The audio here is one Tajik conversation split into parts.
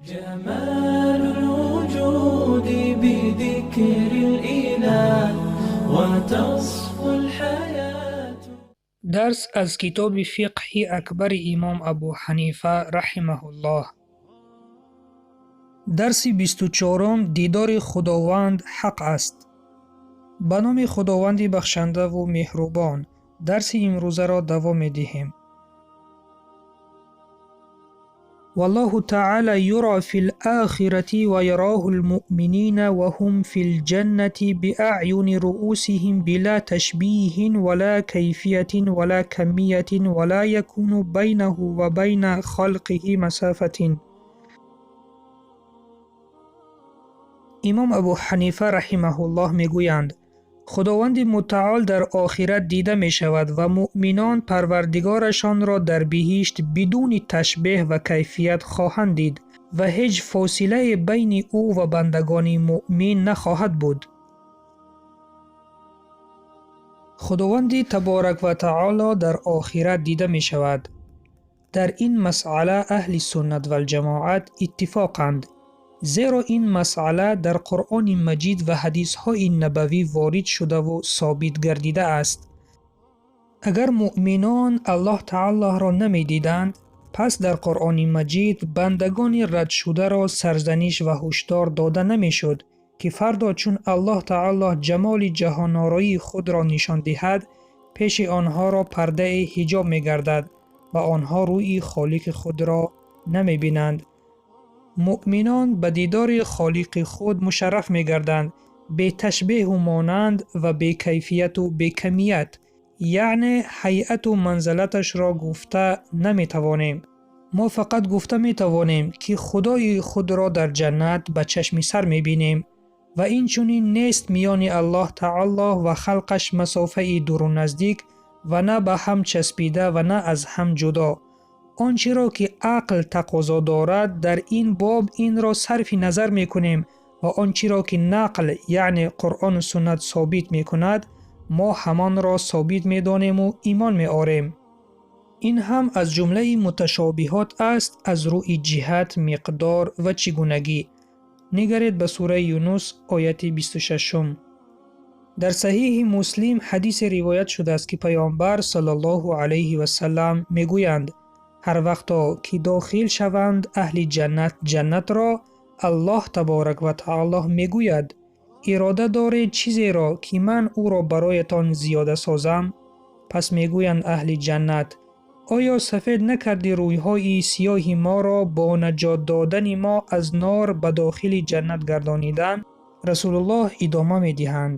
جمال الوجود بذكر الإله وتصفو الحياة. Дарс аз китоби Фиқҳи Акбари имом Абу Ҳанифа раҳимаҳуллоҳ. Дарси 24-ум: Дидори Худованд ҳақ аст. Ба номи Худованди бахшандаву меҳрубон. Дарси имрӯзаро давом медиҳем. والله تعالى يرى في الآخرة ويراه المؤمنين وهم في الجنة بأعين رؤوسهم بلا تشبيه ولا كيفية ولا كمية ولا يكون بينه وبين خلقه مسافة. Имом Абу Ҳанифа раҳимаҳуллоҳ мегӯянд: Худованди мутаол дар охират дида мешавад ва муъминон парвардигорашонро дар биҳишт бидуни ташбеҳ ва кайфият хоҳанд дид ва ҳеҷ фосилае байни ӯ ва бандагони муъмин нахоҳад буд. Худованди таборак ва таоло дар охират дида мешавад. Дар ин масъала аҳли суннат валҷамоат иттифоқанд, зеро ин масъала дар Қуръони Маҷид ва ҳадисҳои набавӣ ворид шудаву собит гардидааст. Агар муъминон Аллоҳ таолоро намедиданд, пас дар Қуръони Маҷид бандагони радшударо сарзаниш ва ҳушдор дода намешуд, ки фардо чун Аллоҳ таоло ҷамоли ҷаҳонороии худро нишон диҳад, пеши онҳоро пардаи ҳиҷоб мегардад ва онҳо рӯи холиқи худро намебинанд. Муъминон ба дидори холиқи худ мушарраф мегарданд, беташбеҳу монанд ва бекайфияту бекамият, яъне ҳайату манзалаташро гуфта наметавонем. Мо фақат гуфта метавонем, ки Худои худро дар ҷаннат ба чашми сар мебинем ва инчунин нест миёни Аллоҳ таоло ва халқаш масофаи дуру наздик ва на ба ҳам часпида ва на аз ҳам ҷудо. Он чиро ки ақл тақозо дорад, дар ин боб инро сарфи назар мекунем ва он чиро ки нақл, яъне Қуръону суннат собит мекунад, мо ҳамонро собит медонему имон меорем. Ин ҳам аз ҷумлаи муташобиҳот аст аз рӯи ҷиҳат, миқдор ва чӣ гунагӣ. Нигаред ба сураи Юнус, ояти 26-ум. Дар Саҳиҳи Муслим ҳадисе ривоят шудааст, ки Паёмбар саллаллоҳу алайҳи васаллам мегӯянд: ҳар вақто ки дохил шаванд аҳли ҷаннат ҷаннатро, Аллоҳ таборак ва таоло мегӯяд: ирода доред чизеро, ки ман ӯро бароятон зиёда созам? Пас мегӯянд аҳли ҷаннат: оё сафед накарди рӯйҳои сиёҳи моро бо наҷот додани мо аз нор ба дохили ҷаннат гардонидан? Расулуллоҳ идома медиҳанд: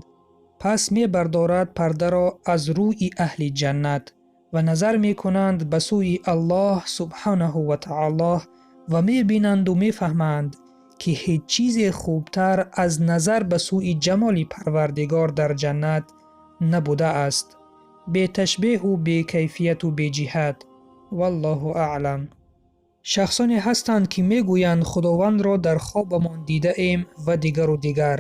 пас мебардорад пардаро аз рӯи аҳли ҷаннат ва назар мекунанд ба сӯи Аллоҳ субҳанаҳу ва таоло ва мебинанду мефаҳманд, ки ҳеҷ чизе хубтар аз назар ба сӯи ҷамоли Парвардигор дар ҷаннат набудааст, беташбеҳу бекайфияту беҷиҳат. Валлоҳу аълам. Шахсоне ҳастанд, ки мегӯянд Худовандро дар хобамон дидаем ва дигару дигар.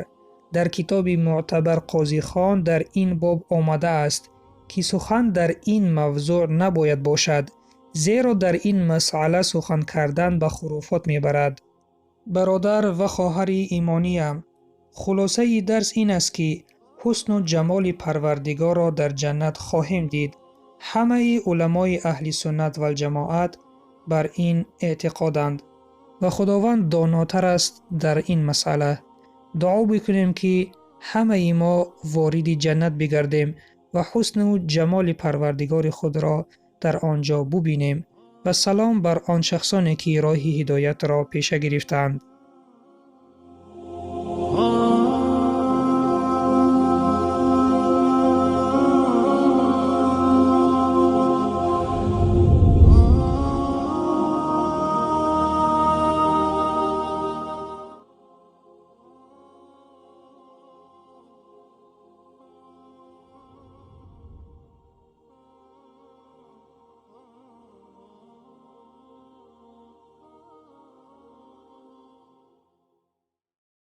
Дар китоби Мӯътабар Қозихон дар ин боб омадааст, ки сухан дар ин мавзӯъ набояд бошад, зеро дар ин масъала сухан кардан ба хуруфот мебарад. Бародар ва хоҳари имониям, хулосаи дарс ин аст, ки ҳусну ҷамоли Парвардигорро дар ҷаннат хоҳем дид. Ҳамаи уламои аҳли суннат валҷамоат бар ин эътиқоданд ва Худованд донотар аст дар ин масъала. Дуо бикунем, ки ҳамаи мо вориди ҷаннат бигардем ва ҳусну ҷамоли Парвардигори худро дар он ҷо бубинем ва салом бар он шахсоне, ки роҳи ҳидоятро пеша гирифтаанд.